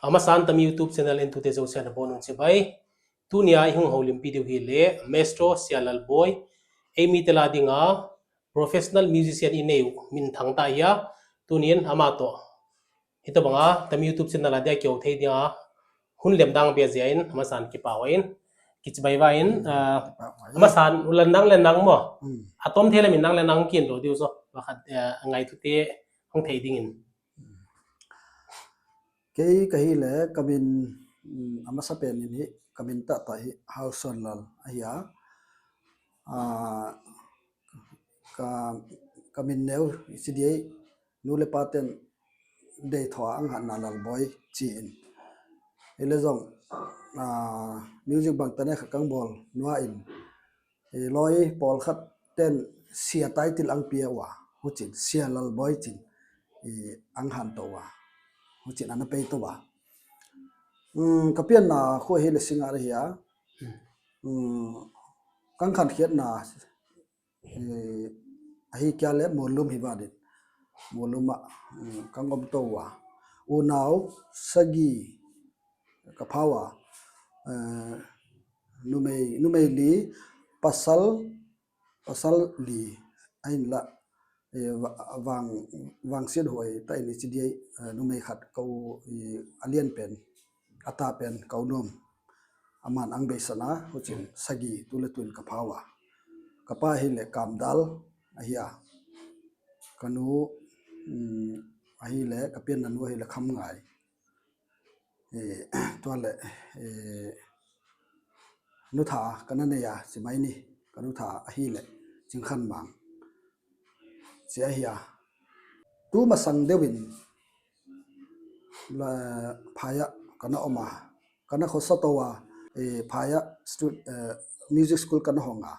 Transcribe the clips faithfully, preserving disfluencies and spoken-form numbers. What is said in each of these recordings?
A masa in Tami YouTube channel entute zosian a bon un cibai. Tunia i hong holimpi deuh hi le Maestro Sia Lalbawi, ei mite la dinga professional musician i nei uh minthang ta hi a, tunin ama tawh hita banga Tami YouTube channel a dia kio thei dinga hun lemdang bia zia in a masa in kipau in, kici baibai in, a masa in landang landang maw, a tom thei le min dang landang kin lo diu so pakhat a ngaitute hong thei dingin. Kei ka hi le ka min, a masa pen in hi ka min tahtah hi Hau Suan Lal ahi a, ka min neu i ci diai nu le paten dei thaw a ang hatna Lalbawi ci in. Hi le zong music bang tane kha kang bawl nua in, lawi pawlkhat ten Sia title ang pia uh a, hucin Sia Lalbawi cin ang han to uh a, hucin ana pei to uh a. Ka pianna khua hi le Singat ahi a, kang khankhiatna ahi kia le Mualum hi vanin, Mualum ah kang om to uh a, unau sagi ka pha uh a, numei, numei li, pasal, pasal li, a inla vang, vangsiat huai ta in i ci diai, numei khat ko a lian pen, a ta pen ko nuam, a man ang beisana, hucin sagi tu le tuin ka pha uh a. Ka pa hi le Kamdal ahi a, ka nu ahi le ka pianna nu ahi le Kham Ngai. Tua le nutha ka na nei a ci mai ni, ka nutha ahi le Cing Khan Mang ci ahi a. Tu masang deuhin Phaya ka na om a, ka na khuasa to a, Phaya music school ka na hong a,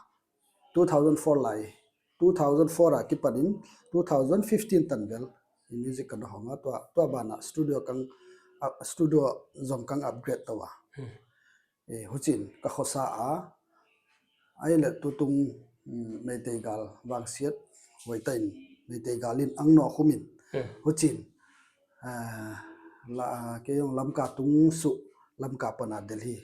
two thousand four lai, two thousand four a kipanin two thousand fifteen tan vel i music ka na hong a, tua, tua bana studio kang, studio zong kang upgrade to a. Hucin ka khuasa a, a inla tutung Meitei gal vangsiat huai ta in Meitei gal in ang nawh khumin, hucin kei zong Lamka tung suh, Lamka pana Delhi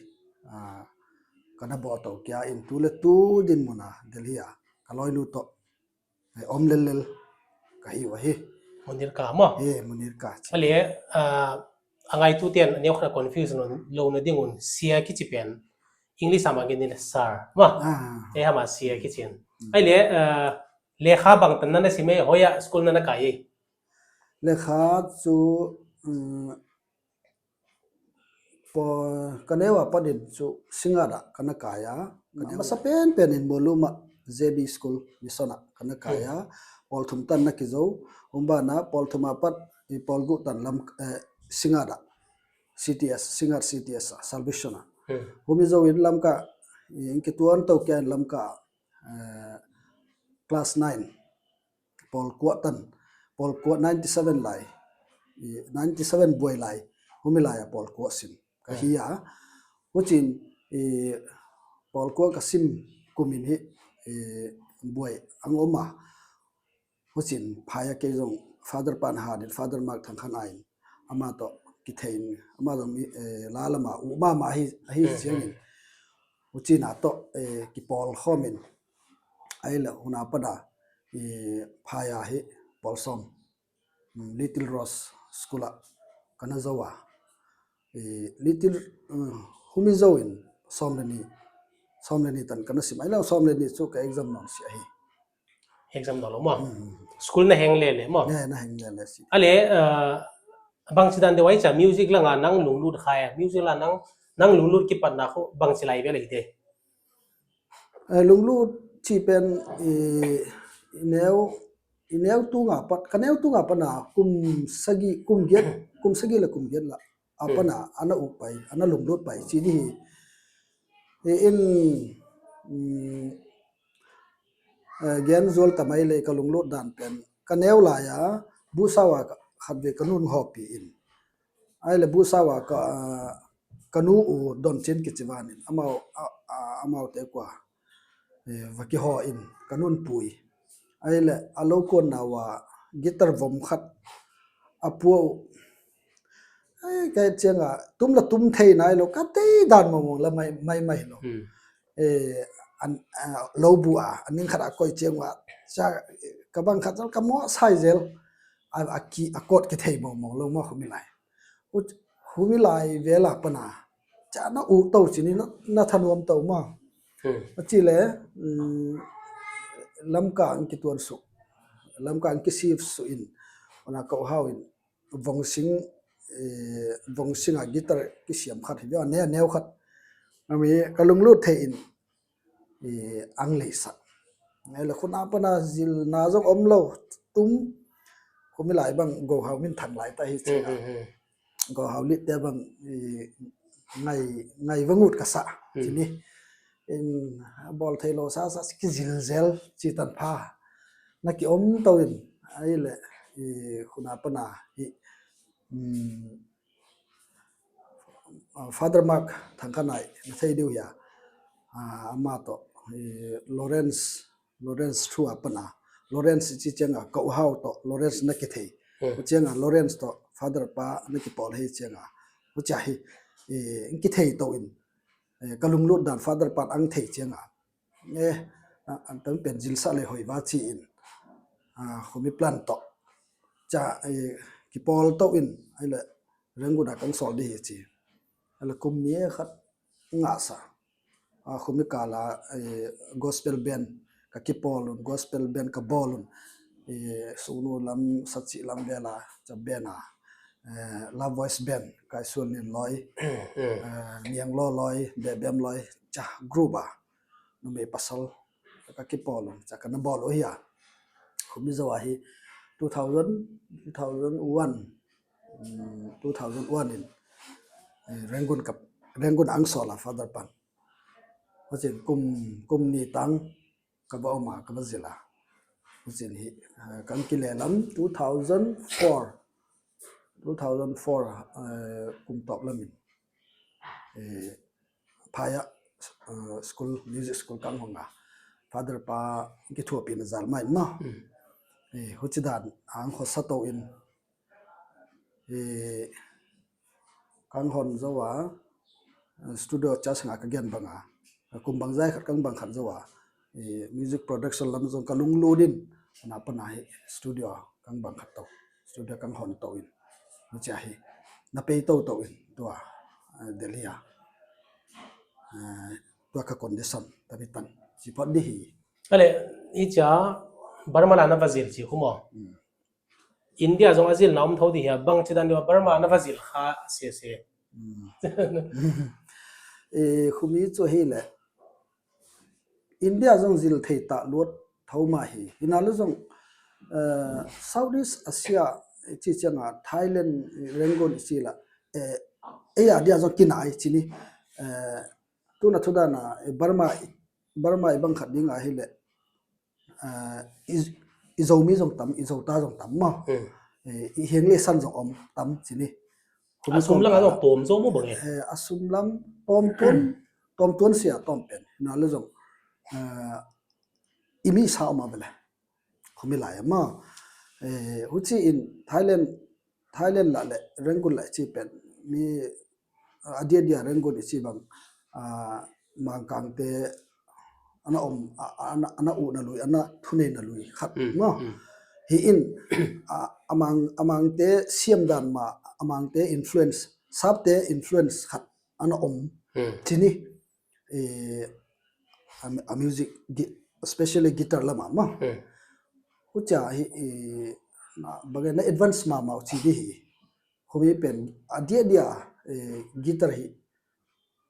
ka na bawh to kia in tu le tu dinmuna Delhi a ka lawinu tawh om lellel ka hi uh ahi. Munirka maw? Munirka. Ale a ngaitute in a neu khat a confuse lo na dingun Sia kici pen English a mah gen ni le Sir maw? Ei hama Sia kici in. Ale lekha bang tan na na sim ei, hoih a school na na kai ei? Lekha cu ka neu a panin cu Singat ah ka na kai a, ka neu masa penpen in Mualum ah J B School Mission ah ka na kai a, pawl thum tan na kizo, humbana pawl thum a pat i pawl guh tan lam Singat ah C T S, Singat C T S ah Salvation ah humi zo in Lamka in kituan to kia in Lamka class nine pawl kua tan, pawl kua ninety seven lai, ninety seven buai lai, humi lai a pawl kua sim ka hi a. Hucin pawl kua ka sim kumin hi buai ang om a. Hucin Phaya kei zong Father pan hadin, Father Mark Thang Khan Ain ama tawh kithein, ama zong mi la lama uh mama ahi ciangin, hucina tawh kipawl khawmin, a inla huna pana Phaya hi pawl sawm Little Rose School ah ka na zo a. Little humi zo in sawm le ni, sawm le ni tan ka na sim a, a inla sawm le ni cu ka exam nawn si ahi. Exam nawn lo maw? School na heng lele maw? Na heng lele si. Ale bangci dan deuh ai ca music langa nang lunglut khai a, music la nang, nang lunglut kipatna khu bangci lai vel ahi de? Lunglut ci pen i neu, i neu tunga pat, ka neu tunga pana kum sagi, kum giat, kum sagi le kum giat la a pana ana uk pai, ana lunglut pai ci di hi. In gen zual tamai le ka lunglut dan pen ka neu lai a buhsau a khatvei ka nun hawpi in, a inla buhsau a ka nu u Don Cin kici vanin amau, amaute kua va kihaw in ka nun pui. A inla a lo kuanna uh a guitar vom khat a pua uh, Ai, ka et cianga tum la tum thei nai lo, ka tei dan mawngmawng la mai mai mai lo. Hmm. Eh, an, ah, lo bu a, an ning khat a koi cianga, ca, ka bang khat ka mawh sai zel, a, a ki, a kot ki thei mawngmawng lo ma khumi lai. U, khumi lai vela pana, ca na u to cini na, na thanuam to ma. Hmm. A ci le, um, Lamka ang kituan su, Lamka ang kisiv su in, ona ko hau in, Vongsing, eh, Vongsing a guitar kisiam khat hi bia, ne, neu khat. Ami ka lunglut thei in, eh, ang leisa. Ngai la khuna pana zilna zong om lo, tum, khumi lai bang go hau min thang lai ta hi ci. Hmm, hmm, hmm. Go hau lit te bang, eh, ngai, ngai vangut ka sa, hmm, cini. In, bol thei lo sa, sa, kizilzel, ci tan pha. Na ki om to in, ai le, eh, khuna pana, hi, um, ah, Father Mark Thangkanai, na thei diu hia. Ah, ama to, eh, Lawrence, Lawrence thu a pana. Lawrence ci cianga, ka u hau to, Lawrence na kithei. Hmm. Ko cianga, Lawrence to, Father pa na kipawl hei cianga. Ko cia hi, eh, in kithei to in, eh, ka lunglut dan, Father pan ang thei cianga. Eh, a, an tang pen zilsa le hoi va ci in. Ah, khumi plan to. Ca, eh, kipawl to in, ai le, Rangoon a kang sol di hi ci. Ai le kum ni e khat ngasa. Ah, khumi kala, eh, gospel band ka kipawl un, gospel band ka bawl un. Eh, sunu lam, saci lam vela, ca band a. Eh, Love Voice Band, kai sual nin loi. Eh, niang lo loi, bebem loi, ca group a. Numei pasal, ka kipawl un, ca ka na bawl uh hia. Khumi zo ahi, two thousand, two thousand one, um, two thousand one in, eh, Rangoon ka, Rangoon ang sol a Father pan. Hucin kum, kum ni tang, ka va om a, ka va zil a. Hucin hi, eh, kan kile lam two thousand four, two thousand four, eh, kum tawp lamin. Eh, phaya, eh, school, music school kang hong a. Father pa kithuapina zal mai no. Hmm. Eh, huci dan, ang kho sa to in. Eh, kang hon zo a, eh, studio charge nga ka gen bang a. Kum bang zai khat kang bang khat zo a. Eh, music production lam zong ka lunglut in, na pana hi studio kang bang khat to. Studio kang hon to in. Huci ahi. Na pei to to in. Tua, eh, Delhi a. Eh, tua ka condition. Tabi tan. Ci pot di hi. Ale, i cia Burma la na va zil ci khum aw. Hmm. India zong a zilna om tho di hia, bang ci dan diwa Burma na va zil kha sese. Hmm. Eh, khumi cu hi le. India zong zil thei ta luat tho ma hi. Hina lu zong, eh, Southeast Asia, ci cianga Thailand, Rangoon ci la. Eh, eh, a dia zong kinai cini. Eh, tuna thudana, eh, Burma, Burma i bang khat dinga hi le. Ah, i, i Zomi zong tam, i Zota zong tam maw. Hmm. Eh, i heng le san zong om tam cini. A sum langa zong pawm zo maw bang e? Eh, a sum lam pawm tuan, pawm tuan sia pawm pen. Na le zong, ah, i mi sa om a vele. Khumi lai a maw. Eh, huci in Thailand, Thailand lah le Rangoon lah i ci pen mi, ah, a dia dia Rangoon i ci bang, ah, Mangkangte ana om, a, a, ana, ana uh na lui, ana thunei na lui khat maw. Hi in, ah, a Mang, a Mangte siam dan ma, a Mangte influence, Sapte influence khat ana om. Cini, eh, a, a music, especially guitar lama maw. Hucia hi, eh, na, bage na advance mama uh ci di hi. Khumi pen, a dia dia, eh, guitar hi,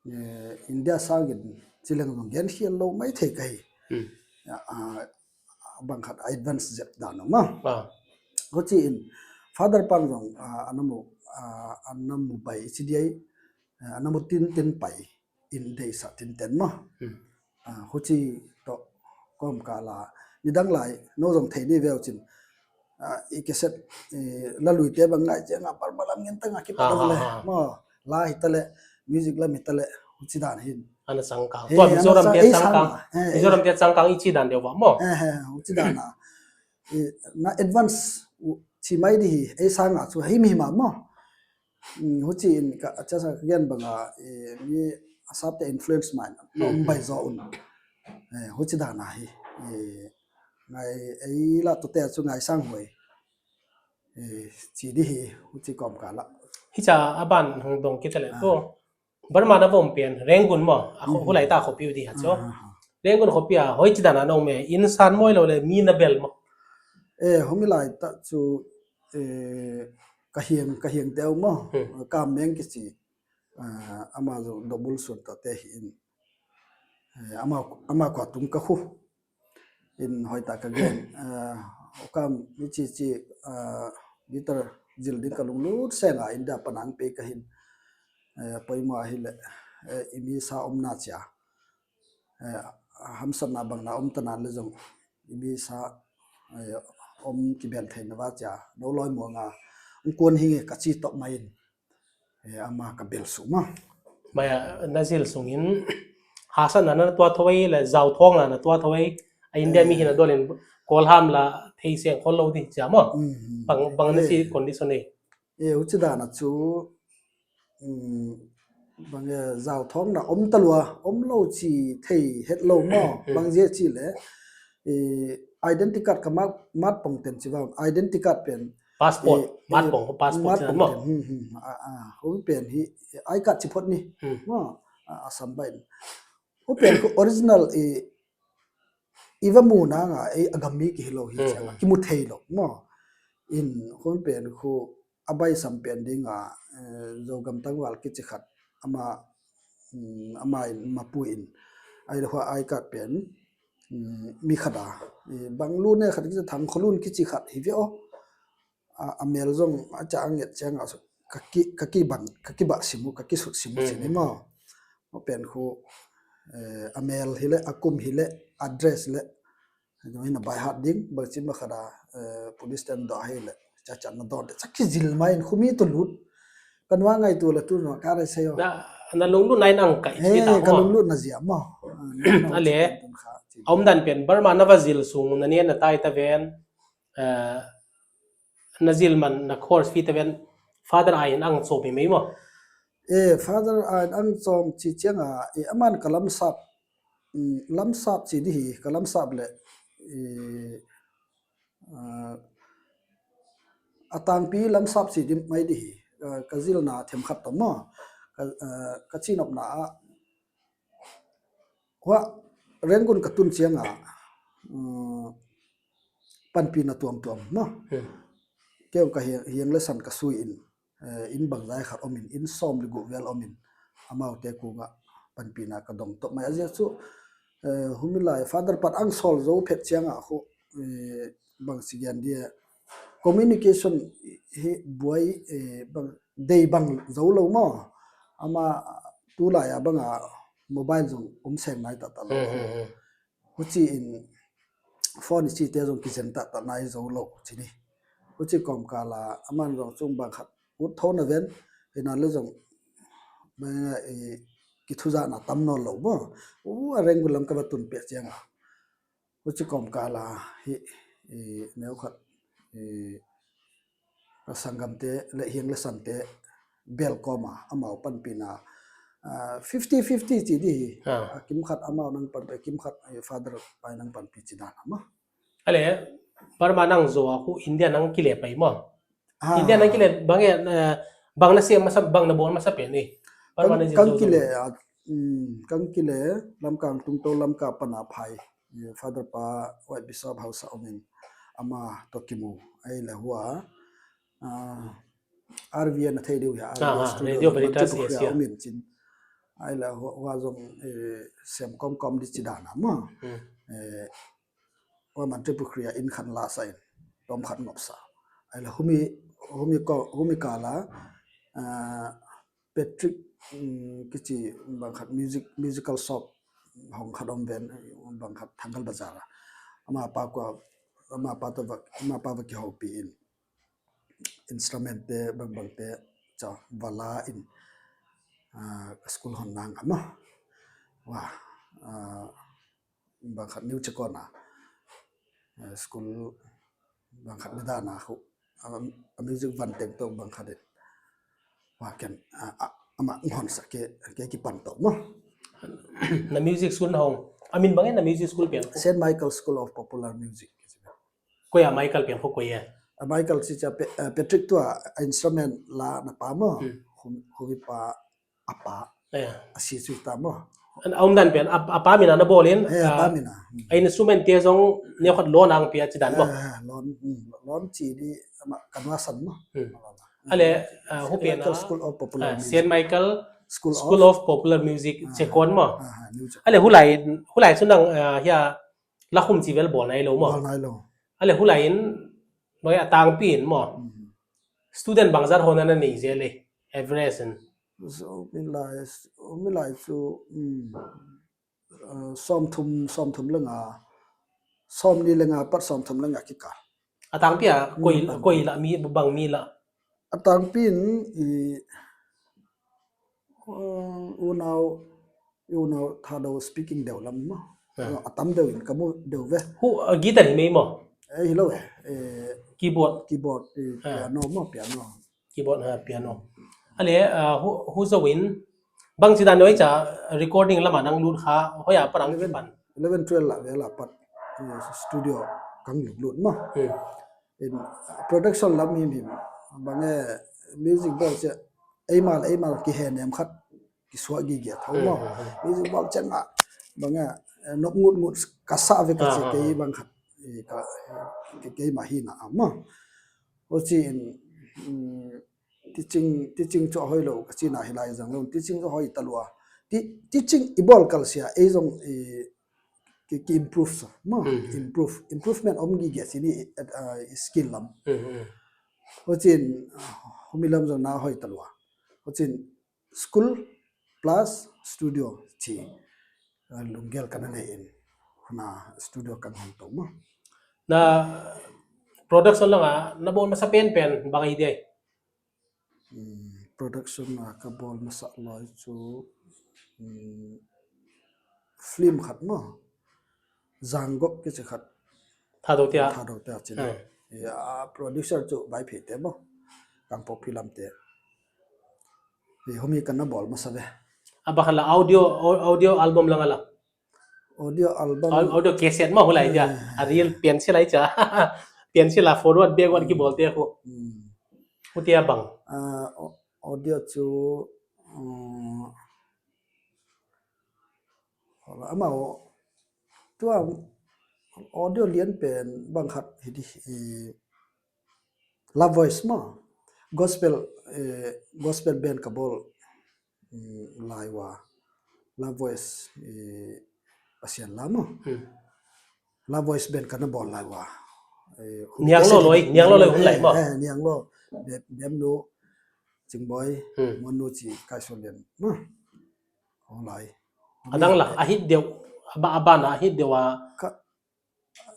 eh, India sangin cileng zong gen khial lo mai thei ka hi. Ah, bang khat advance zep dan uh maw. Huci in, Father pan zong, ah, ana mu, ah, ana mu bai ci di ai, ah, ana mu tin tin pai. In deisa tinten maw. Ah, huci to kom kala. Nidang lai, no zong thei ni veu cin. Ah, i cassette, eh, la lui te bang ngai cianga Burma lam ngen tanga kipat le. Maw, la hi ta le, music lam hi ta le, huci dan hin. Ana sangkang. Eh, tua Mizoram te sangkang. Mizoram te sangkang i ci dan deuh va maw. Eh, eh, huci dan a. Eh, na advance, uh, ci mai di hi, ei sanga cu hi mi ma maw. Huci in ka a ciasa ka gen banga mi a sapte influence mai na om bai zaw un. Huci dana hi ngai ei lah tua te cu ngai sang huai ci di hi. Huci kawm ka lah. Hi ca a ban hong dong kita le tu. Burma na vom pian Rangoon maw? A kho hulai ta khopi di ha cho. Rangoon khopi a hoi ci dana no me in san moi lo le mi na bel maw? Eh, humi lai ta cu eh ka hiang ka hiang teu maw? Ka meng ki ci. Ama zo dobul sun ta te hi in. Ama ama kwa tung ka khu. In hoi ta ka gen. Okam mi ci ci guitar zil ding ka lunglut senga India panang pe ka hin. Poima hi le imi sa om na cia. Hamsatna bangna om tana le zong imi sa om kibel theina va cia no loi muanga. Ungkuan hi nge ka ci tok mai in. Ama ka bel suma. Maya na zil sungin hasatna na tua thawai le zau thawngna na tua thawai. A India mi hina dolin kolham la thei siang khol lo di cia maw? Bang bang na si condition ei. E uci dana cu bang zau thawngna om talua om lo ci thei het lo maw? Bang zia ci le identity card ka mat pong ten ci va identity card pen passport mat pong ko passport ci maw? Hong pen hi I card ci phot ni maw? A sam bai. Hong pen ko original i va mu na nga ei a gam mi ki hi lo hi ci ki mu thei lo maw? In hong pen ko a bai sam pen dinga Zogam tangval kici khat ama ama in mapu in ai le hua ai kat pen mi khat a bang lu ne khat kici thang kholun kici khat hi ve o. A mel zong a ca a nget cianga ka ki ka ki ban ka ki bah simu ka ki sut simu ci ni maw? Maw pen khu a mel hi le a kum hi le address le Hina bai hat ding bang cin ma khada police ten doh hi le cacat na don te cak ki zil mai in khumi tu lut. Kan wa ngai tu le tu no ka rai sayo. Na lunglut na in ang kai ci ta ka lunglut na zia maw? Ale a um dan pen Burma na va zil sung na nia na tai ta ven. Na zil man na course fee ta ven. Father ai in ang cawm hi mai maw? E father ai in ang cawm ci cianga e aman ka lamsap lamsap ci di hi ka lamsap le a tangpi lamsap ci di mai di hi. Ka zilna themkhat tawh maw ka cinopna ah hua Rangoon ka tun cianga panpina tuamtuam maw keu ka hiang le san ka sui in inn bangzai khat omin inn sawm le guh vel omin amaute kungah panpina ka dong tawh mai a zia cu humi lai father pat ang sawl zo phet ciangah khu bang si gian dia communication hi buai dei bang zo lo maw? Ama tulai a banga mobile zong um seng nai taktak lo. Huci in phone i cite zong kizen taktak nai zo lo ci ni. Huci kawmkala aman zong cung bang khat ut tho na ven hina le zong kithuzahna tam nawn lo maw? U a renggu lam ka va tun peh cianga huci kawmkala hi neu khat ka sanggamte le hiang le sante bel kawma amau panpina fifty fifty ci di hi. A kim khat amau nang panpi a kim khat father pai nang panpi ci dan ama. Ale Burma nang zo a khu India nang kile pai maw? India nang kile bang e bang na siam masa bang na bawl masa pen e. Burma na zin zo kile a kang kile Lamkang tungto Lamka pana phai father pa White Bishop House a omin ama to kimu ai le hua RVA na thei deuh hi a Radio Veritas a omin cin ai le hua zong sem kawmkawm di ci dana ma. Hua Mantripukhri a inn khan lasa in tawm khat nopsa ai le humi humi kala Patrick kici bang khat music musical shop hong khat om ven bang khat Thangal Bazar a ama pa kua ama pa to va ama pa va kihopi in instrument te bang bang te ca vala in school hon nang ama wa bang khat New Chakona school bang khat midana khu a music van teng to bang khat in Wa ken, ah, ah, ama ngon sa ke, ke kipan to mo. Na music school na hong. Amin bang e na music school pian. Saint Michael School of Popular Music. Koi a Michael pian ko koi e. A Michael si cha Pe-, ah, Patrick tua a instrument la na pa mo. Hmm. Hum, hum pa apa. Eh. A si sui ta mo. An a um dan pian a, a pa mina na bolin. Eh, a pa mina. Hmm. A instrument te zong neo khat lon ang pia ci dan mo. Eh, lon, hmm, lon ci di ama kanwa san mo. Hmm. Ale, ah, hu pian Saint Michael a, School of Popular ah, Music. Saint Michael School of, School of Popular Music, ah, Chekon mo. Ah, ah, New Chekon. Ale, hu lai, hu lai sunang, ah, hia, lakhum ci vel bol nai lo mo. Bol nai lo. Ale, hu lai in, noi a tangpi in mo. Mm. Student bangzat hon na nei zel e, average in. So, mi lai, mi lai su, mm. Ah, sawmthum, sawmthum le nga, sawmni le nga pat sawmthum le nga kikal. A tangpi a, koi, mm, koi la mi, bang mi la. A tangpi in, i, uh, unau, unau Thado speaking deuh lam mo. Ah. A tam deuh in ka mu deuh ve. Hu, ah, guitar hi mei mo? Eh, hi lo e. Eh, keyboard. Keyboard, eh, ah, piano mo, piano. Keyboard ha, piano. Ale, ah, hu, hu zo in, bang ci dan noi cha recording lama nang lut kha, hoia pa nang kipan. Eleven, twelve la, ve la pat, eh, studio kang lut lut mo. Hmm. In, ah, production lam him him. Bang e music bol cia, eimal, eimal kihe nem khat, kisuah gige tho mo. Hmm, hmm, hmm. Music bol ciang a, bang e, eh, nop ngut ngut ka sa ve ka ci, ah, ah, kei ah, bang khat, eh, ka, eh, kei, kei ma hi na a mo. Ho ci in, mm, teaching, teaching cu a hoi lo, ka cina hi lai zang lo, teaching cu a hoi ta lua. Ti-, teaching i bawl kal sia, ei zong i, ki, ki improve sa, ma, mm, improve, improvement om gige si ni, eh, ah, i skill lam. Mm, mm. Ho cin, ah, humi lam zong na hoi ta lua. Ho cin, school plus studio ci, ah, lunggel ka na nei in, na studio kan hong to ma. Na production langa, na bawl masa penpen, bang hi dei? Hmm, production a ka bawl masa lai cu, hmm, film khat maw? Zanggop kici khat. Thado tia. Thado tia cin. Hmm. Ya, producer cu Vaiphei te maw? Kangpokpi lam te. Hi humi kan na bawl masa ve. A bang khat la audio, au-, audio album langa la. Audio album. Au-, audio cassette maw, hu lai dia. Eh. A reel pian si lai cia. Pian si la forward backward ki bawl te khu. Hmm. Hu tia bang. Ah, au-, audio cu, um, amau tua audio lian pen bang khat hi di, i, Love Voice maw? Gospel, eh, gospel band ka bawl, mm, lai ua. Love Voice, eh, Pasian la maw? Hmm. Love Voice band ka na bawl lai ua. Eh, Niang Lo Loi, Niang Lo Loi hun lai maw? Eh, Niang Lo. Bem, Bem Nu, Cing Boy, hmm, Mon Nu ci Kai Suan Lian maw? Hong lai. A dang la, a hit deuh, a ba, a ban a hit deuh a. Ka,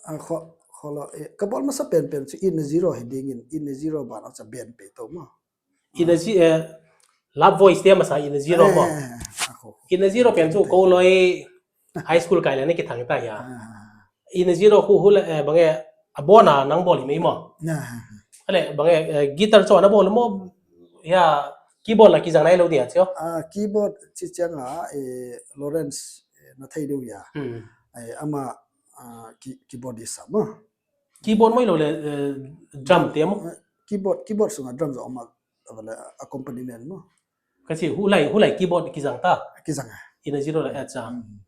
a kho, kho lo, eh, ka bawl masa penpen cu In A Zero hi dingin, In A Zero ban a ca ben pe to maw? In A Ze-, eh, Love Voice te masa In A Zero maw? Eh, a kho. In A Zero pen cu ko loi high school kai le na kithang ta hia. Ah. In A Zero khu hu le, eh, bang e, a bawn a nang bawl hi mei maw? Ah. Ale, bang e, eh, guitar cu na bawl maw? Ya, keyboard la kizang nai lo dia cio. Ah, keyboard ci ciang a, eh, Lawrence, eh, na thei deuh ya. Hmm. Eh, ama, ah, key-, keyboardist a maw? Keyboard maw hi lo le, eh, drum te maw? Eh, keyboard, keyboard sungah drum zong om a, a va le accompaniment maw? Ka ci, hu lai, hu lai keyboard kizang ta. Kizang a. In A Zero la, eh, ca. Hmm.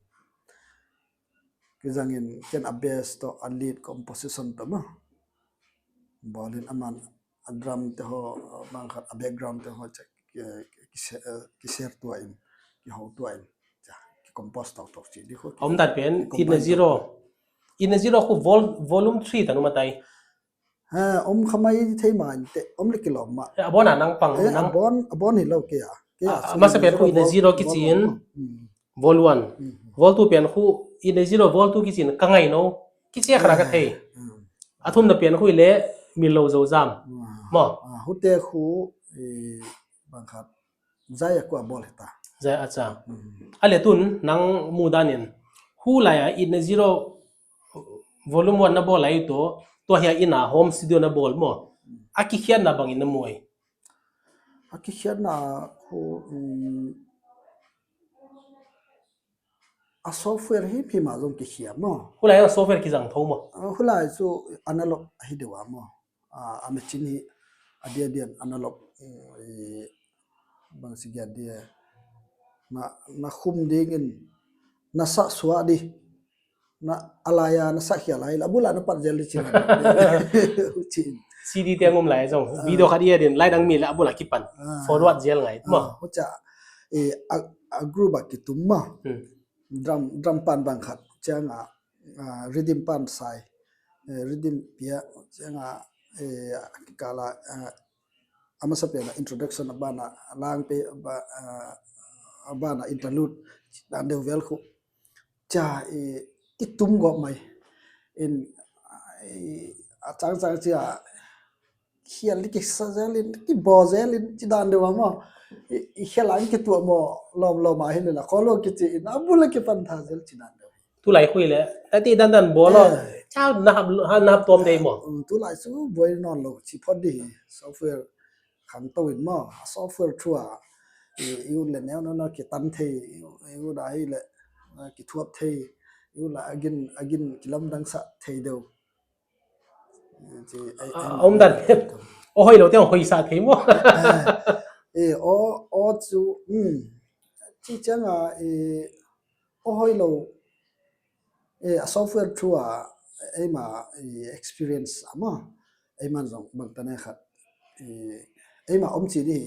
Kizang in ken a bass tawh, a lead composition tawh maw? Bawl in aman a drum te haw, bang khat a background te haw, ca, ki, ki, ki share, eh, ki share tua in, kiho tua in, ca, ki compose tawh tawh ci di khu. A om dan pen, ki combine In A Zero. Tawh. In A Zero khu vol-, volume three ta nu matai. Ha, om kha mai thei ma in te, om le kilawm mah. Eh, a bawn a nang pang, eh, nang a bawn, a bawn hi lo kei a. Kei a, a, a masa pen khu In A Zero kici in, vol-, vol-, hmm, vol one. Hmm. Vol two pen khu In A Zero vol two kici in ka ngai no. Kici a kha ka thei. Hmm. A thumna pen khu i le Mil Lo Zo Zam. Hmm. Maw? Ah, hute khu, eh, bang khat. Zai a kua bawl hi ta. Zai a ca. Mm. A le tun, nang mu danin, hu lai a In A Zero volume one na bawl lai uh tawh, tua hi a inn a home studio na bawl maw? Mm. A kikhiatna bangin na muai. A kikhiatna khu, um, a software himhim ah zong kikhia maw. Hulai a software kizang tho maw. A, hulai cu analog ahi deuh ah maw. A, a machine hi a dia dian analog, um, i, bang si giat dia. Na, na khum dingin na sah suah di. Na a lai a na sah khial lai la a bula na pat zel di cin. Cin. C D te ngum lai zong. Ah. Video khat i a din lai dang mi la a bula kipan. Ah. Forward zel ngai. Ah, maw. Huca, eh, a, a group a kitum maw. Hmm. Drum, drum pan bang khat. Ciang a, ah, rhythm pan sai. Eh, rhythm pia. Ciang a, eh, kikala, ah, a masa pen a introduction a bana lang pe, a ba, ah, a bana interlude. Dan deuh vel khu. Ca i, i tum gawp mai. In, i, a cangcang cia khial li kisa zelin, kibaw zelin, ci dan deuh a maw. I, i khial ang kituah maw, lawm lawm a hi le la, khaw lo kici in, a bula kipan tha zel ci dan deuh. Tulai khui le, a ti dan dan baw lo. Eh. Ca na hap, na hap tuam dei maw. Mm, tulai su buai nawn lo, ci phot di hi, software khangto in maw, a software thu a, i, i ut le neu neu neu kitan thei, i, i ut a hi le, a, kithuap thei, i ut la a gin, a gin kilamdang sa thei deuh. Ci, ai, a, ai, a om dan. Aw hoi lo te aw hoi sa thei maw. Eh, eh, aw, aw cu, mm, ci ciang a, eh, aw hoi lo, eh, a software thu a, eima, eh, experience a maw, eima zong bang ta ne khat, eh, eima om ci di,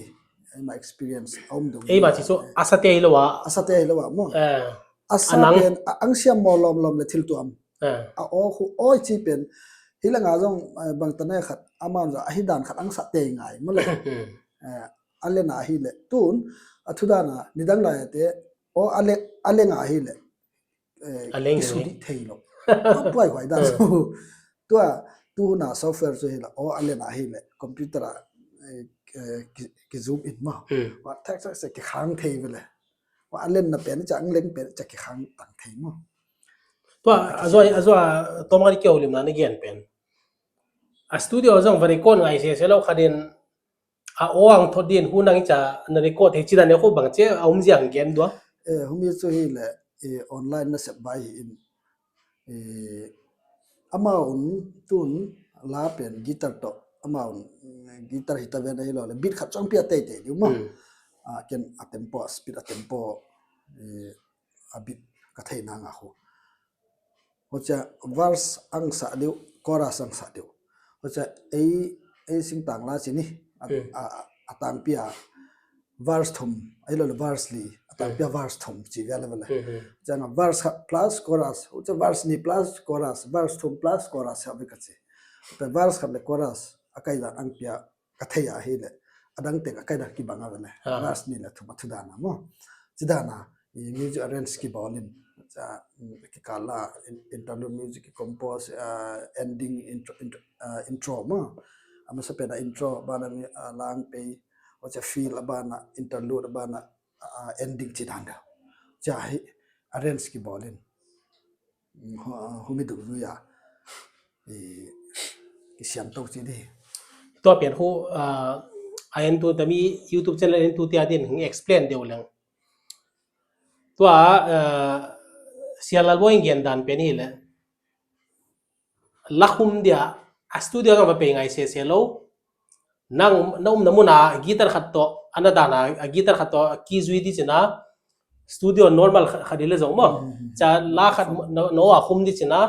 eima experience a om dong. Eima ci cu, a sa te hi lo a. A sa te hi lo a maw. Eh, a sa a nang pen, a ang siam maw lawm lawm le thil tuam. Eh. A aw khu, aw ci pen, hi la nga zong, eh, bang ta ne khat, a man zong, a hi dan khat ang sa te ngai maw le. Eh, a le na hi le, tun, a thu dan a, nidang lai a te, aw a le, a le nga hi le. Eh, a leng kisudih thei lo. A puai huai dan. Eh. Tua, tu hun a software cu hi la, aw a len a hi le, computer a, eh, eh, ki, ki zoom in maw. Hmm. Wa thak thak se kikhang thei ve le. Wa a len na pen ca, ang leng pen ca kikhang tang thei maw. Tua, a zua, a zua, tawm khat i keu limna na gen pen. A studio zong va record ngai se se lo khat in, a aw ang thot din hun ang i ca na record thei ci dan e kho bang ci a um ziang gen dua. Eh, humi cu hi le, eh, online na sep bai hi in. Eh, amau un tun la pen guitar tawh, amau un, eh, guitar hi ta ven ahi lo le, beat khat cawng pia teitei diu maw. Hmm. Ah, ken a tempo, a speed a tempo, eh, a beat ka theih nang a khu. Hucia verse ang sah diu, chorus ang sah diu. Hucia ei, ei singtang la ci ni, a, hmm, a, a tangpi a verse thum, ei lo le verse li, a tangpi a, hmm, verse thum ci via le vele. Hmm, hmm. Ciang a verse khat plus chorus, hucia verse ni plus chorus, verse thum plus chorus ha ve ka ci. Pe verse khat le chorus a kai dan ang pia ka thei a hi le, a dang teng a kai dan kibang a ve le. Ah. Verse ni le thum a thu dan a maw. Ci dan a, i music arrange kibawl in, ca, mm, kikal la, in, interlude music kicompose, ah, ending intro, intro, ah, intro maw. A masa pen a intro, bana mi, ah, lang pei, hucia fill a bana, interlude a bana, ah, ending ci dan deuh. Ca hi arrange kibawl in. Hu-, humi dungzui a, i, kisiam to ci di. Tua pen hu, ah, a entu tami YouTube channel entu tia din hing explain deuh leng. Tua, ah, Sial Lalboi gen dan pen hi le. La khum dia, a studio zong va pei ngai se se lo. Nang, na umna mun a guitar khat tawh, a na dan a, a guitar khat tawh, a key zui di cina, studio normal khat, khat i le zong maw. Mm. Ca la khat, na, na aw a khum di cina,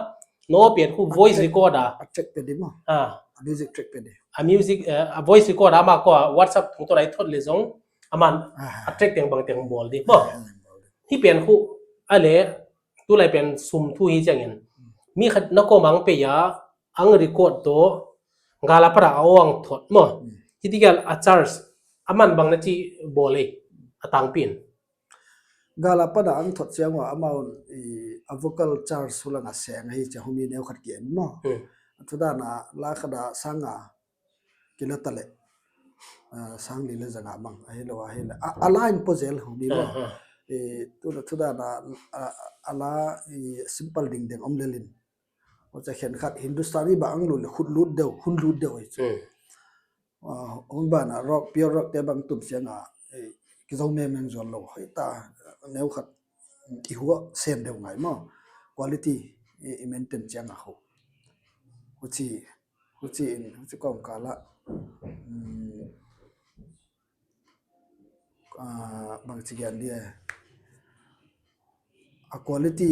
na aw pian khu voice record a. A track pe di maw. Ah. A music track pe di. A music, eh, a voice record a ma ko a WhatsApp tung to lai thot le zong, a man, ah, a track teng bang teng bawl di maw. Ah, bawl di. Hi pian khu, a le, tulai pen sum thu hi ciangin. Mi khat na ko mang pe ya, ang record to, gala para a aw ang thot maw. Hmm. Hiti gel a charge, a man bang na ci bawl ei, a tangpi in. Gala para ang thot ciang ua amau, i, a vocal charge hulang a seng hi cia humi neu khat ki en maw. Hmm. Thu dan a la khat a sang a kila ta le. Ah, sang li le zanga mang, ahi lo, ahi le. A, a la in po zel humi maw. Ah, ah. I, tu, thu dan a, a, a la, i, simple ding ding om lelin. Hucia khen khat Hindustani ba ang lut le khut lut deuh, hun lut deuh hi cu. Hmm. Ah, hun banah rock, pure rock te bang tum siang a, eh, kizo mengmeng zual lo, hoih ta, neu khat, mm, i huah sen deuh ngai maw. Quality i, i maintain ciang a khu. Huci, huci in, huci kawmkal ah, mm, ah, bangci gen dia, a quality,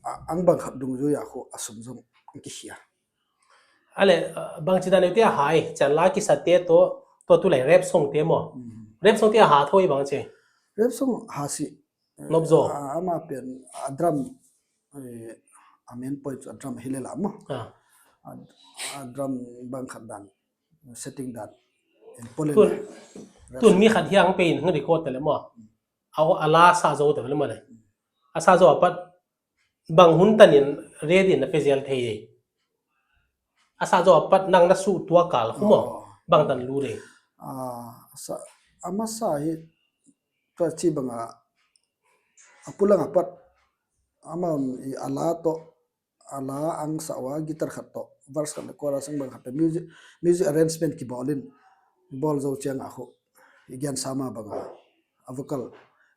a, ang bang khat dungzui a khu a sum zong ang kikhia. Ale, ah, bangci dan ute a hai, cian la kisate to, to tu lai rap song te maw. Mm. Rap song te a ha tho i bangci. Rap song ha si. Nop zo. Ah, ama pen, a drum, eh, a main point a drum hi le la maw. Ah. A, a drum bang khat dan, setting dan. En pole tun, le. Tun mi khat hiang pe in hang record te le maw. A, a la sa zo te le maw le. A sa zo a pat bang hun tanin ready na pe zel thei ei. A sa zo a pat nang na su tua kal khu maw. Oh. Bang tan lu de. Ah, sa, ama sa hi tua ci banga a pulang a pat ama i a la to, a la ang sa wa guitar khat to, verse khat le chorus ang bang khat to, music, music arrangement kibawl in, bawl zo ciang a khu i gen sama banga a vocal,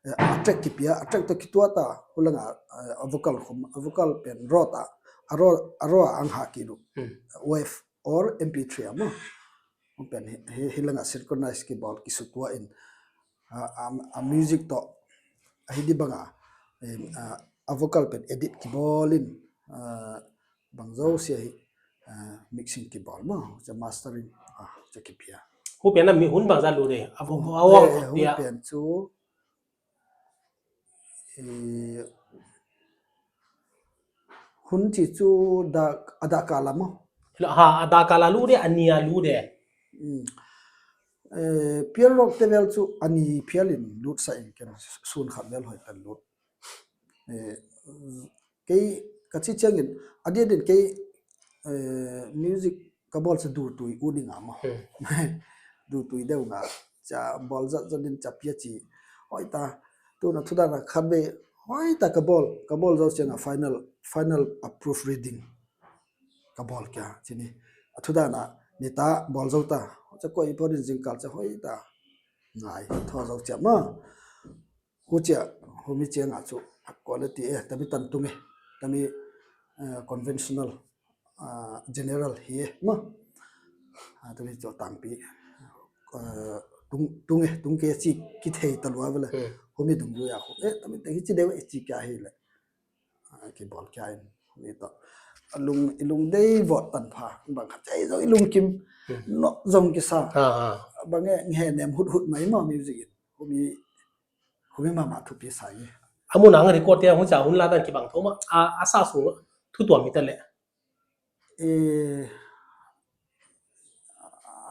eh, a track kipia, a track to kitua ta, pulang a, eh, a vocal khum, a vocal pen raw ta, a raw, a raw ang ha ki lu. Hmm. Wave or M P three a maw. Hong pen hi, hi, hi langa synchronize kibawl kisutua in, a, a, a music to, a hi di banga, em, a, a vocal pen edit kibawl in, a, bang zo sia hi, a, mixing kibawl maw, cia mastering, a, cia kipia. Hu pen a mi hun bang za lu de, a vo, a vo, eh, hu pia. Pen cu, eh, hun ci cu dak, a dak kala maw? Ha, a dak kala lu de, a nia lu de. Mm. Eh, pure rock te vel cu a ni phial in lut sa in ken sun khat vel hoi kan lut. Eh, kei ka ci ciangin, a dia din kei, eh, music ka bawl sa durtui u ding a maw. Hmm. Durtui deuh nga, cia bawl zat zat din cia pia ci. Hoi ta, tuna thudana khat ve, hoi ta ka bawl, ka bawl zo cianga final, final approve reading. Ka bawl kia, cini. A thudana, ni ta, bawl zo ta. Cia koi i pawh din zingkal cia hoi ta. Ngai, thaw zo cia maw. Hu cia, humi cianga cu, quality e, tami tan tung e, tami, eh, conventional, ah, general hi e, maw. Ah, tami cu tangpi, eh, tung, tung e, tung ke ci kithei ta lua vele. Hmm. Humi dung lu ya khu, eh, tami te hi ci deu e ci kia hi le. Ah, kibawl kia in, humi to. A lung, i lung dei vot tan pha, bang khat cia i zong i lung kim, hmm, nok zong kisa. Ah, ah. Bang e, nge nem hut hut mai maw music in. Humi Humi mahmah thupi sa hi. A mun a nga record te a hun ca hun la dan kibang tho mah. A, a sa sung thu tuam hi ta leh. Eh,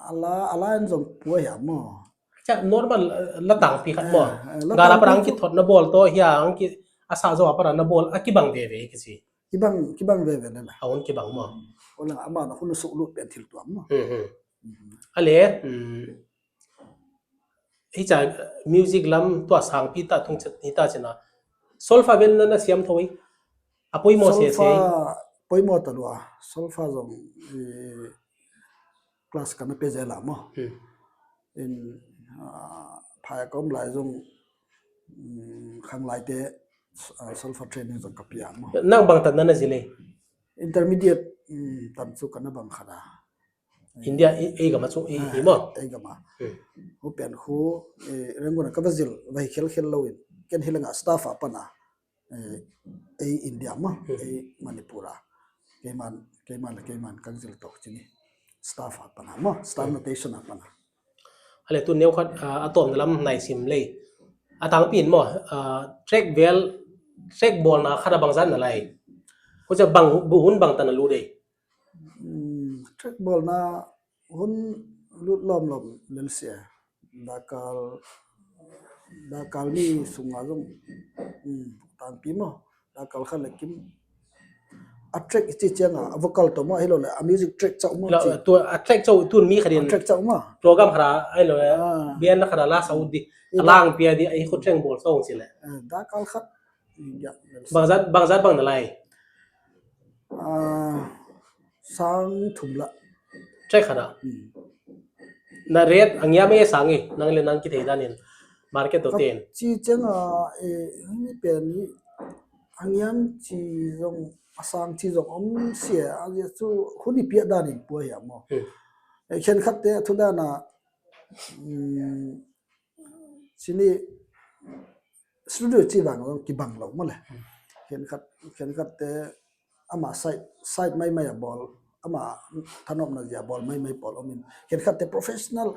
a la, a la in zong pua hiam maw? Ca normal, eh, la tangpi khat maw? Eh, eh, la gala tangpi parang cu kithot na bawl tawh hiang ki, a sa zo a parang na bawl a kibang veve hi kici. Kibang, kibang veve na la. A hun kibang maw? Wala ama na hun suk lut pen thil tuam maw? Hmm, hmm. Hmm. A le, hmm. Hi ca music lam tua sangpi ta thung chet ni ta cina. Solfa vel na na siam tho i. A poimaw se se. Solfa poimaw ta lua. Solfa zong, eh, class ka na pe zel a maw. Hmm. In, ah, phai ka om lai zong, mm, khang lai te, ah, solfa training zong ka pia maw. Nang bang tan na na zile. Intermediate, mm, tan cu ka na bang khat a. India, ei, ei gam a cu, ei, ah, ei maw? Ei gam a. Hmm. Hu pen khu, eh, Rangoon a ka va zil, va hi khelkhel lo in. Ken hi langa staff a pan a. Eh, ei India maw, hmm, ei Manipur a. Keiman, keiman le keiman kan zil tawh cini. Staff a pan a maw, staff, hmm, notation a pan a. A le tu neu khat, ah, a tawm na lam nai sim lei. A tangpi in maw, ah, track vel, track bawlna khat a bang zan na lai. Hu cia bang, bu hun bang tan a lu dei. Hmm, track bawlna hun lut lawmlawm lel sia. Dakal, dakal ni sunga zong, hmm, tangpi maw. Dakal khat le kim. A track i ci cianga, a vocal tawh maw, hi lo le, a music track cauh maw ci. Tua, a track cauh tun mi khat in. A track cauh maw. Program khat a, hi lo le, ah, bian na khat a la sau di. A lang pia di, a hi khu track bawl sau ci le. Eh, dakal khat. Bangzat, bangzat bang na lai. Ah, sang thum la. Track khat a. Hmm. Na rate a ngiam e sang e, nang le nang kithei danin market to ten. Ci ciang a, eh, himi pen hi a ngiam ci zong a sang ci zong om sia, a zia cu hun i piah danin pua hiam maw? Hmm. Eh, khenkhatte a thu dana, um, cini studio ci vang zong kibang lo maw le. Hmm. Khenkhat, khenkhatte ama side, side maimai a bawl, ama thanopna zia bawl maimai pawl omin. Khenkhatte professional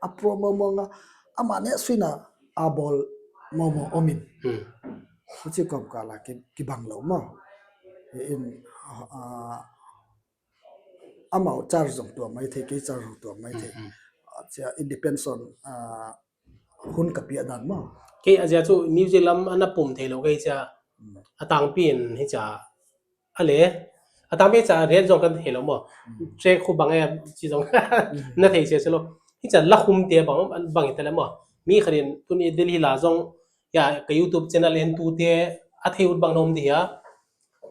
a pro mawmawng a, ama neh suina a bawl mawmaw omin. Hmm. Huci kawmkala ki, kibang lo maw. In, ah, amau charge zong tuam mai thei, kei charge zong tuam mai thei. Hmm, hmm. Ah, cia independent, ah, hun ka piah dan maw. Kei a zia cu music lam a na pum thei lo kei cia. Hmm. A tangpi in hi cia a le, a tangpi cia rate zong kan thei lo maw. Hmm. Track khu bang e ci zong na thei sia si lo. Hi cia la khum te bang, bang hi ta le maw. Mi khat in tun i Delhi la zong ya ka YouTube channel en tu te a thei ut bang na om di hia.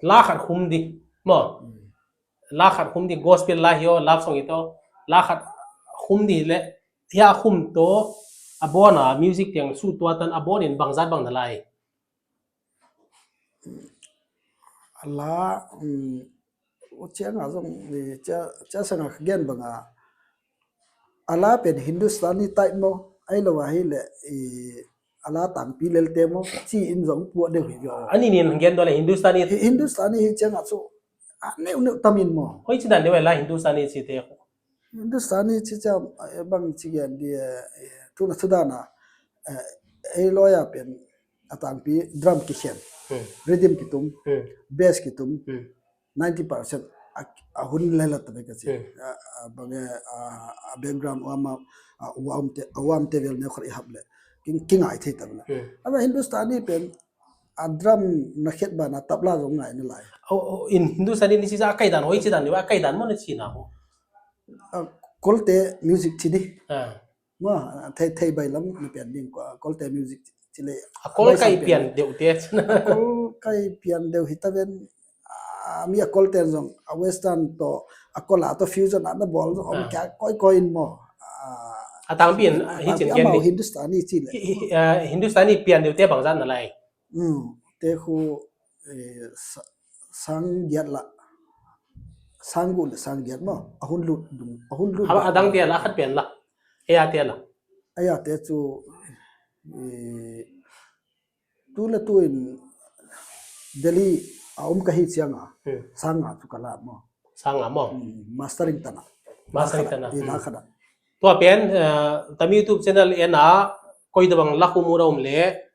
La khat khum di maw. Hmm. La khat khum di gospel la hi aw, love song hi to. La khat khum di le, hia khum to, a bawn a music tiang su tua tan a bawn in bangzat bang na lai. A la, um, ciang a zong, eh, cia, cia sang a ka gen bang a, a la pen Hindustani type maw, ai lo a hi le, i, a la tangpi lelte maw, ci in zong puah deuh hi aw. Ani nin gen dua le Hindustani. Hi, Hindustani hi ciang a cu, a neuh neuh tamin maw. Hoi ci dan deuh e la Hindustani ci te. Hindustani ci ciang, eh, bang ci gen di, eh, tuna thu dana, eh, ei lawyer pen a tangpi drum kikhen, hmm, rhythm kitum, hmm, bass kitum, hmm, ninety percent a, a hun lelat ta bek a ci. Hmm. A, a bang e, a, a background uam a, a uam te, a uam te vel neu khat i hap le. King, kingai thei ta bek le. Hmm. A bang Hindustani pen a drum na khet bana tabla zong ngai na lai. Oh, oh, in Hindustani ni ci za a kai dan, hoi ci dan ni wa a kai dan maw na ci na ho. A, Kolte music ci di. Ah. Ma, thei, thei bai lam na pian ding ko, Kolte music ci le. A Kol kai pian deuh te. A Kol kai pian deuh hi ta ven, a, mi a Kolte zong, a Western to, a Kol a to fusion a na bawl zong, om, ah, kia koi koi in maw. A, a tangpi in, a hi tangpi cin a gen mau di. Hindustani ci le. Hi, hi, ah, Hindustani pian deuh te bang zan na lai. Hmm, te khu, eh, sa-, sang giat la. Sang guh le sang giat maw. A hun lut dung, a hun lut. A, a dang te la khat pian la. Ei a te la. Ei a te cu, eh, tu le tu in Delhi a om ka hi ciang a. Hmm. Sang nga cu ka la maw. Sang nga maw. Hmm, mastering tana. Mastering tana. I la khat a. Tua pen, eh, tam YouTube channel en a koi tabang la khu mu ra om le.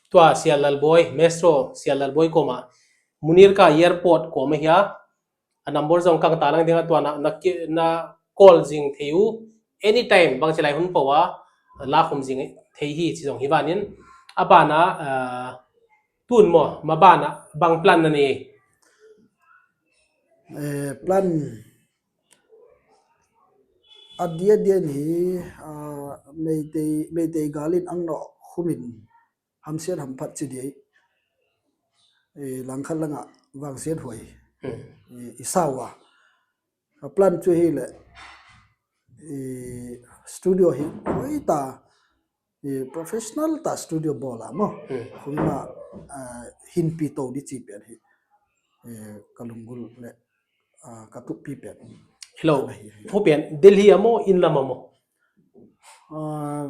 Tua Sial Lalboi, Maestro Sial Lalboi koma, Munirka Airport koma hi a, a number zong kang ta lang ding a tua na, na ki, na call zing thei uh, anytime bang ci lai hun pau a, la khum zing thei hi ci zong hi vanin, a bana, ah, tun maw, ma bana, bang plan na nei? Eh, plan A dia dia in hi, ah, Meitei, Meitei gal in ang nawh khumin hamsiat hamphat ci dia i, eh, langkhat langah vangsiat huai, hmm, i, i sau a. A plan cu hi le, eh, studio hi huai ta, eh, professional ta studio bawl a maw. Hmm. Khumah, ah, hinpi to di ci pian hi. Eh, ka lunggul le, ah, ka tukpi pian. Hello. Ana hi, hi. Hu pian, Delhi a maw, inn lam a maw? Ah,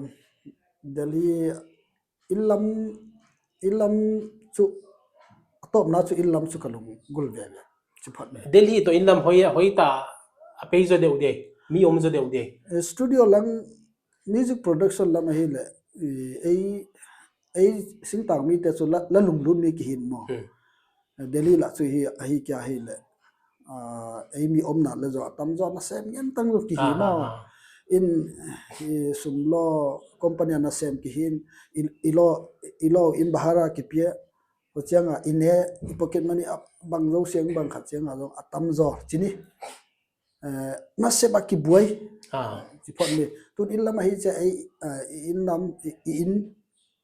Delhi, inn lam, inn lam cu, a tawpna cu inn lam cu ka lunggul veve. Ci phot ni. Delhi tawh inn lam hoi, hoi ta, a pei zaw deuh dei, mi om zaw deuh dei. Eh, studio lang, music production lam ahi le, i, ei, ei singtang mite cu la, la lunglut mi kihin maw. Hmm. Delhi lah cu hi, ahi kia hi le, ah, ei mi omna le zaw a tam zaw na sem ngen tang zaw kihi maw. Ah, ah, ah. In, i, sum law, company a na sem kihin, i, i law, i law in bahara kipia, ko cianga, i ne, i pocket money a bang zo siang bang khat cianga zaw a tam zaw, cini. Eh, nasep a kibuai. Ah. Ci phot mi. Tun inn lam ahi cia ei, eh, i inn lam, i, i inn,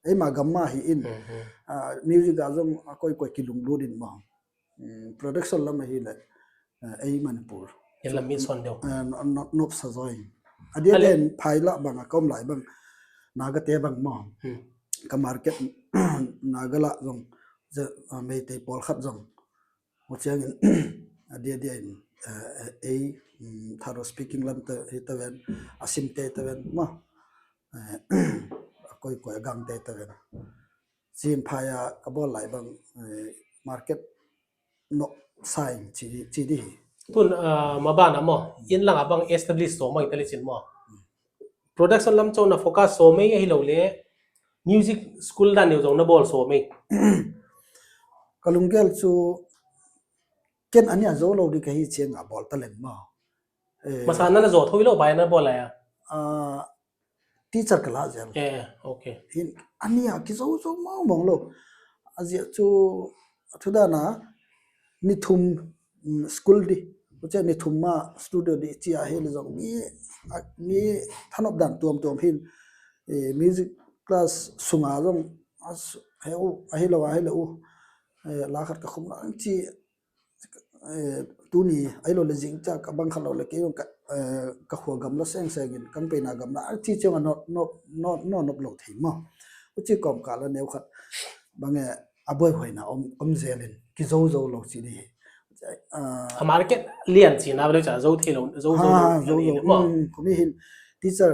ei ma gam ma hi in. Hmm, hmm. Ah, music a zong a koi koi kilunglut in maw. Hmm, production lam ahi le, eh, ei Manipur. Inn lam mi son deuh. Eh, no, no, nop sa zoi. A dia dia in phai lah bang a ka om lai bang, Naga te bang maw. Ka market Naga lah zong, Meitei pawlkhat zong Ua ciangin a dia dia in ei Tharo speaking lam te hi ta ven, a Sim te ta ven maw, a koi koi a Gang te ta ven. Cin phai a ka bawl lai bang market nok saing ci di hi. Tun maban a maw, inn lang a bang establish so mai ta li cin maw. Production lam cona focus so mai ahi lo le music school dan neu zong na bawl so mai. Ka lunggel cu ken a nia zo lo ding ka hi ciang a bawl ta leng maw. Masa na na zo tho hi lo bai na bawl lai a. Teacher ka lah zel. Hin a nia kizo zo mau mong lo. A ziah cu a thu dan a ni thum school di. Ucia ni thum ma studio di cia hi le zong mi mi thanop dan tuam tuam hin music class sunga zong a hi lo a hi lo u la khat ka khum lang ci tuni a hi lo le zing ca ka bang khat lo le kei zong ka khua gam lo seng seng in kan peina gam la ci ciang a nop nop lo thei maw. Uci kawm ka la neu khat bang e a buai huaina om om zelin kizo zo lo ci di hi. A market lian cina bel ca zo thei lo, zo zo lo, zo zo. Kumi hin teacher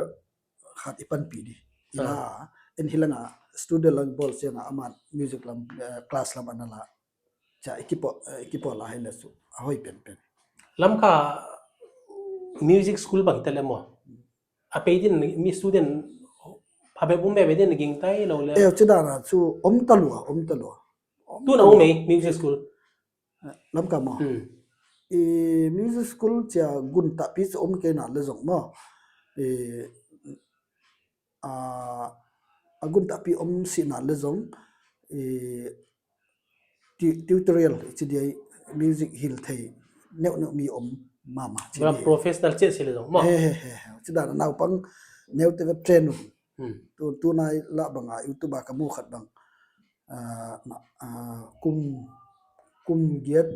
khat i panpi di. Ila en hilanga studio lang bawl sianga aman music lam class lam ana la. Ca i kipo i kipo la hi le su a hoi pen pen. Lamka music school bang hi ta le maw. A pei din mi student phabep um bebe din ging tai lo le. Cidana cu om ta lua, om ta lua. Tuna um ei music school. Lamka maw. I music school cia gun tahpi cu om kei na le zong maw. I a gun tahpi om si na le zong i tutorial i ci dia music hil thei neuh neuh mi om mama ci dia. Professional cia si le zong maw. He he he he. Cidana naupang neu te train un. Tu tu nai lah banga YouTube a ka mu khat bang. Kum kum giat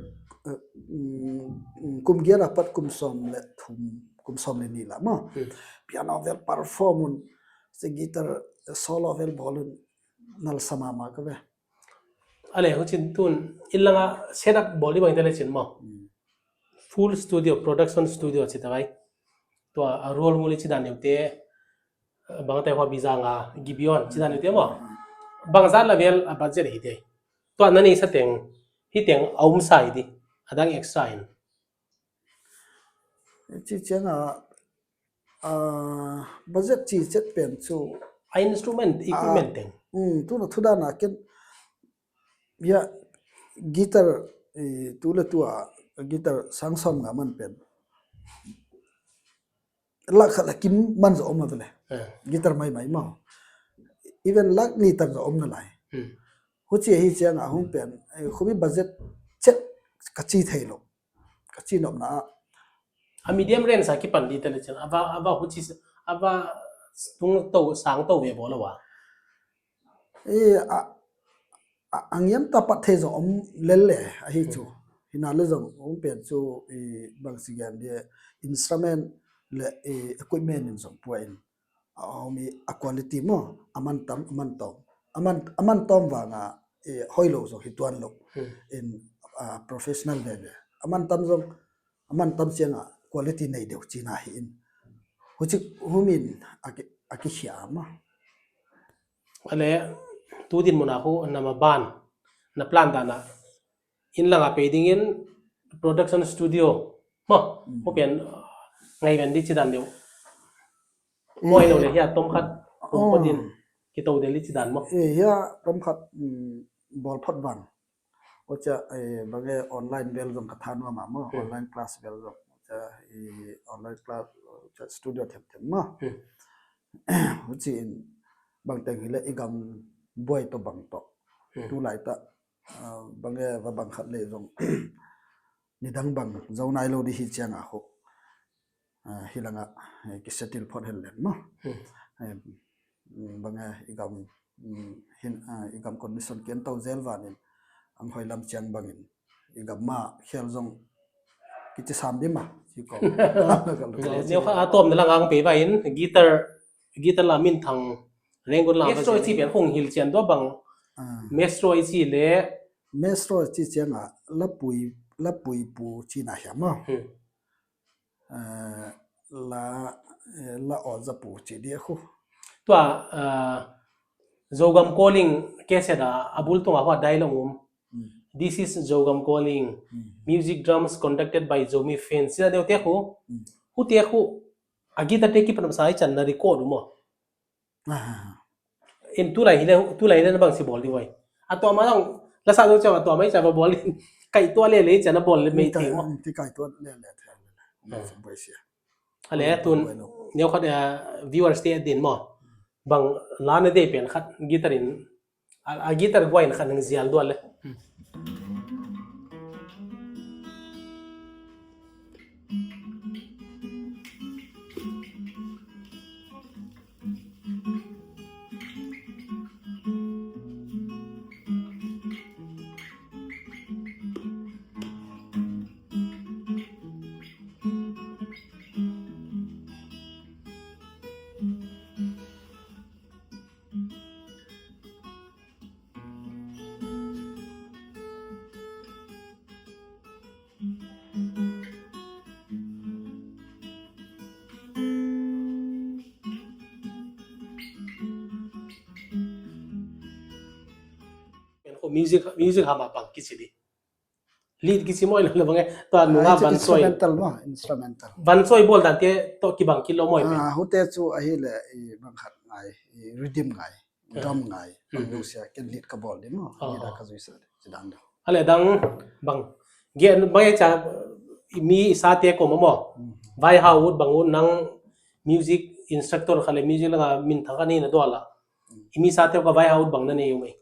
kum giat a pat kum sawm le thum, kum sawm le nih lah maw. Piano vel perform un, se guitar solo vel bawl un, nalsa mama ka ve. Ale hucin tun inn langa setup bawl i bang te le cin maw. Full studio, production studio ci ta vai. Tua a rual ngul i ci dan neu te bang te hua bizanga Gibeon ci dan neu te maw. Bang zat la vel a budget hi te. Tua na nei sa teng hi teng a um sa hi di. A dang extra in. Ci cianga budget ci cet pen cu a instrument, equipment teng. Tuna thudana ken ya guitar tu le tua guitar sang sawm nga man pen lak khat la kim man zo om a vele. Guitar mai mai maw. Even lak ni tak zo om na lai. Huci hi cianga hung pen khumi budget cet ka ci thei lo. Ka ci nopna ah a medium range a kipan di tele cin ava ava huci ava tung to sang to ve bo lo wa. E a a ngiam ta pat thei zong om lel le ahi cu. Hina le zong om pen cu i bang si gen dia instrument le i equipment in zong pua in a om i a quality maw a man tam a man tawm a man a man tawm vanga i hoi lo zong hi tuan lo in professional ve ve a man tam zong a man tam cianga quality nei deuh cina hi in hucik humin a kikhia a maw. Ale tu din muna hu na ma ban na plan dana in langa pei dingin production studio maw hu pian ngai ven di ci dan deuh. Mawi lo le hia tom khat kum pawh din kito del i ci dan maw. Hia tom khat bawl phot vang. Ocia bang e online vel zong ka tha nuam a maw online class vel zong ocia online class ocia studio themthem maw. Huci in bang teng hi le i gam buai tawh bang tawh tu lai tah bang e va bang khat le zong nidang bang zo nai lo di hi cianga hu. Hi langa kisetil phot hel len maw. Bang e i gam hin i gam condition kian to zel vanin ang hoi lam ciang bangin i gam ma khel zong kici sam dima ci ko. Neu kha a tawm na lang ang pe va in guitar, guitar la min thang Rangoon la maestro ci pian hong hil cian dua bang. Maestro ci le maestro ci cianga lapui, lapui pu ci na hiam ma. La, la aw zapu ci dia khu. Tua Zogam Calling cassette a, a bul tunga hua dialogue um. This is Zogam Calling. Music drums conducted by Zomi Fans. Sina deu te khu. Hu te khu. A guitar te kipan sa i chan na record um. In tulai hile, tulai hile na bang si bawl di vai. A tua ma dang la sa dong chang a tua mai chang bawl di. Kai tua le le chang na bawl le mei te mo. Ti kai tua le le te. Ale tun neu khat viewers te din mo. Bang la na de pen khat guitar in a guitar guai na khat nang zial dua le. Music, music hama bang kici di. Lead kici moi lo le bang e. Tua nunga ban soi. Instrumental mo, instrumental. Ban soi bol dan te to kibang kilo moi. Ah, hute chu ahi le i bang khat ngai, i rhythm ngai. Drum ngai, bang lu sia ken lead ka bawl di mo. Lead a ka zui sa di, ci dan do. Ale dang bang. Gen bang e cha mi sa te ko mo. Vai ha ut bang ut nang music instructor khale music langa min thang ka ni na dua la. I mi sa te ko vai ha ut bang na nei u mai.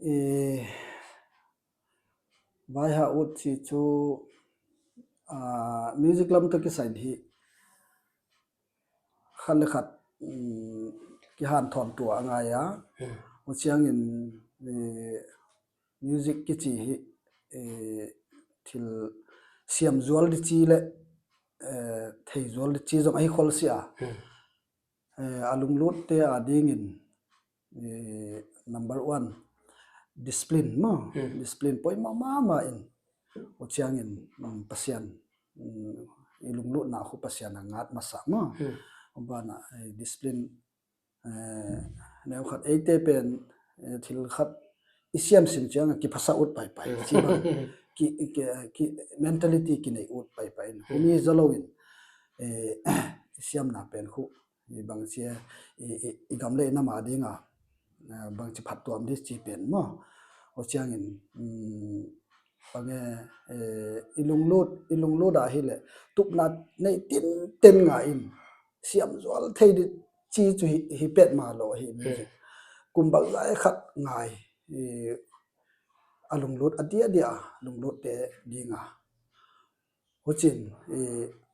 I vai ha ut ci chu music lam to kisain hi. Khat le khat kihanthawn tua a ngai a. Hu ciangin music kici hi thil siam zual di ci le thei zual di ci zong ahi khol si a. A lunglut te a dingin number one, discipline ma. Discipline poi ma ma ma in. Hu ciangin Pasian i lunglutna khu Pasian a ngat masa ma. Bana discipline neu khat eite pen thil khat i siam sim cianga kiphasa ut paipai ci bang ki, ki, ki mentality kinei ut paipai in humi zalo in i siamna pen khu i bang cia i, i, i gam le i nam a dinga bang ci phat tuam di ci pen ma. Hu ciangin bang e i lunglut, i lunglut a hi le tupna nei tinten nga in siam zual thei di ci cu hi, hi pet ma lo hi music. Kum bang zai khat ngai a lunglut a dia dia a lunglut te dinga. Hu cin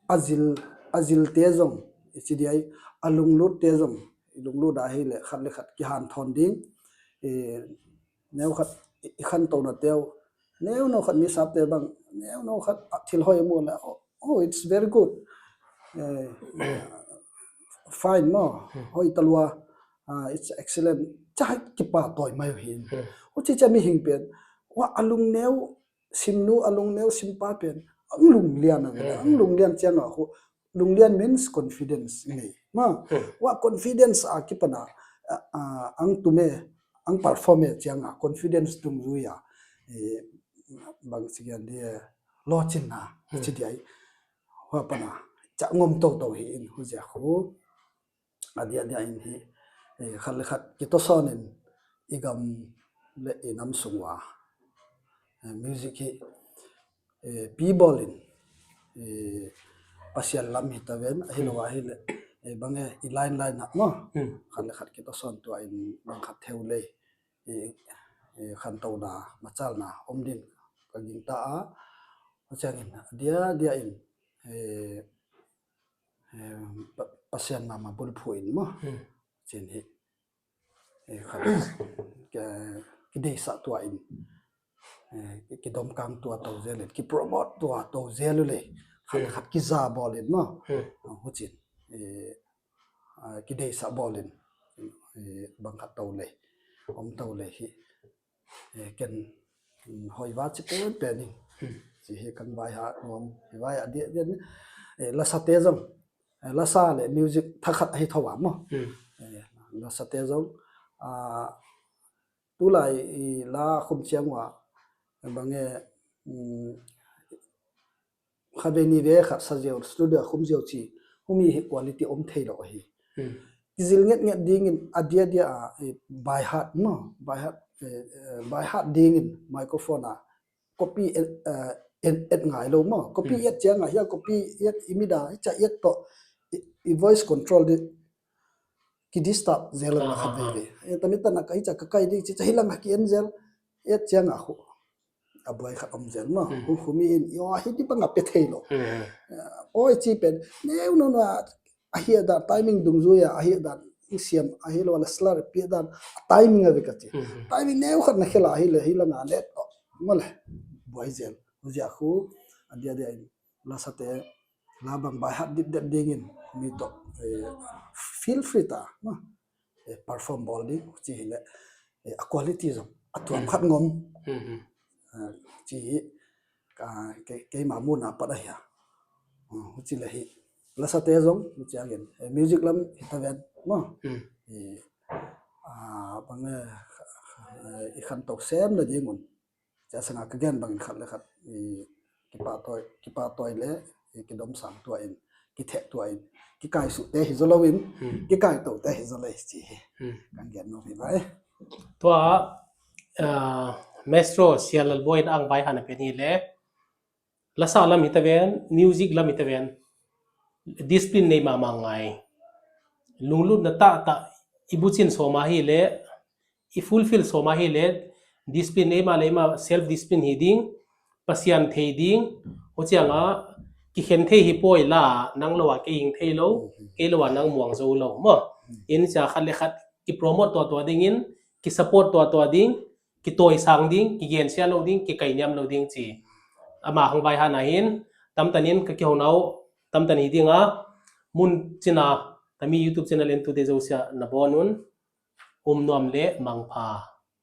a zil, a zil te zong i ci diai a lunglut te zong i lunglut a hi le khat le khat kihanthawn ding. Neu khat i khanto na teu neu no khat mi sap te bang neu no khat thil hoi mu le oh, it's very good. Fine no hoi talua. It's excellent. Cahai kipa toi mai hin. Hu ci ca mi hing pen wa a lung neu sim nu a lung neu sim pa pen ang lung lian a ang lung lian cianga khu lung lian means confidence nei ma. Wa confidence a kipana ang tume ang perform e cianga confidence tung zui a bang cigian di lo cin na ci diai. Hua pana ca ngom to to hi in hu zia khu. A dia dia in hi khat le khat kitosawn in i gam le i nam sung ua music hi pi bawl in Pasian lam hi ta ven ahi lo ahi le bang e i line line hak ma. Khat le khat kitosawn tua in bang khat theu lei khantona macalna om din ka ging ta a. Ciangin a dia dia in Pasian mama bulphu in maw? Cin hi khat kideisah tua in eh, kidomkang tua to zel in, kipromote tua to zel uh le, khat le khat kiza bawl in maw. Hucin, eh, ah, kideisah bawl in, eh, bang khat to le, om to le hi. Eh, ken, mm, hoiva ci penpen ing. Ci hi kan vai ha nuam, hi vai a dia dia ni. Eh, lasate zong, eh, lasa le music thakhat ahi tho a maw. Eh, lasate zong, ah, tulai i la khum ciang ua, bang e, mm, khat vei ni vei khat sa ziau, studio khum ziau ci, humi hi quality om thei lo ahi. Kizil ngetnget dingin a dia dia a, eh, by heart maw, by heart, eh, eh, by heart dingin microphone a copy et, eh, et, et ngai lo maw, copy et ciang a hia, copy et i mida, i ca et to, i, i voice control di, ki disturb zel la khat vei vei. Eh, tami tana ka i ca ka kai di, ci ca hilang a ki en zel, et ciang a khu. A buai khat om zel maw. Hu, humi in, yo, hi di bang a pe thei lo. Eh, oi ci pen, neu no no a, a hi dan, timing dungzui a, a hi dan, i siam, a hi lo la slar pi dan, timing a vek a ci. Timing neu khat na khela hi le, hi la nga net, oh, maw le, buai zel. Hu zia khu, a dia dia in, lasate, la bang by heart dipdet dingin, mi to, eh, feel free ta, maw. Eh, perform bawl ding, ci hi le, eh, a quality zong, a tuam khat ngom. Eh, ci hi, ka, ke, keima muna pat a hia. Hmm, ci le hi. Lasate zong, ci agin. Eh, music lam hi ta ven, maw. Eh, ah, bang, eh, eh, i khan to sem na dingun. Cia sanga ka gen bangin khat le khat, i, kipahtawi, kipahtawi le, i, kidomsang tua in, kitheh tua in, kikaisuhte hi zaw lo in, kikaitote hi zaw le ci hi. Kan gen nuam hi vai. Tua, ah, Maestro Sia Lal Bawi in ang vai hana pen hi le, lasa lam hi ta ven, music lam hi ta ven, discipline nei mahmah ngai. Lunglutna tahtah i bucin sawma hi le, i fulfill sawma hi le, discipline eima le eima self discipline hi ding, Pasian thei ding, hu cianga kikhen thei hi pawi la, nang lo a kei hing thei lo, kei lo a nang muang zo lo, maw. In cia khat le khat ki promote tua tua dingin, ki support tua tua ding, kitawisang ding, kigensia lo ding, kikainiam lo ding ci. Ama hang vai hana hin, tamtanin ka kihona uh, tamtan hi dinga, mun cina, tami YouTube channel en tute zosia na bawn un, um nuam le mangpha.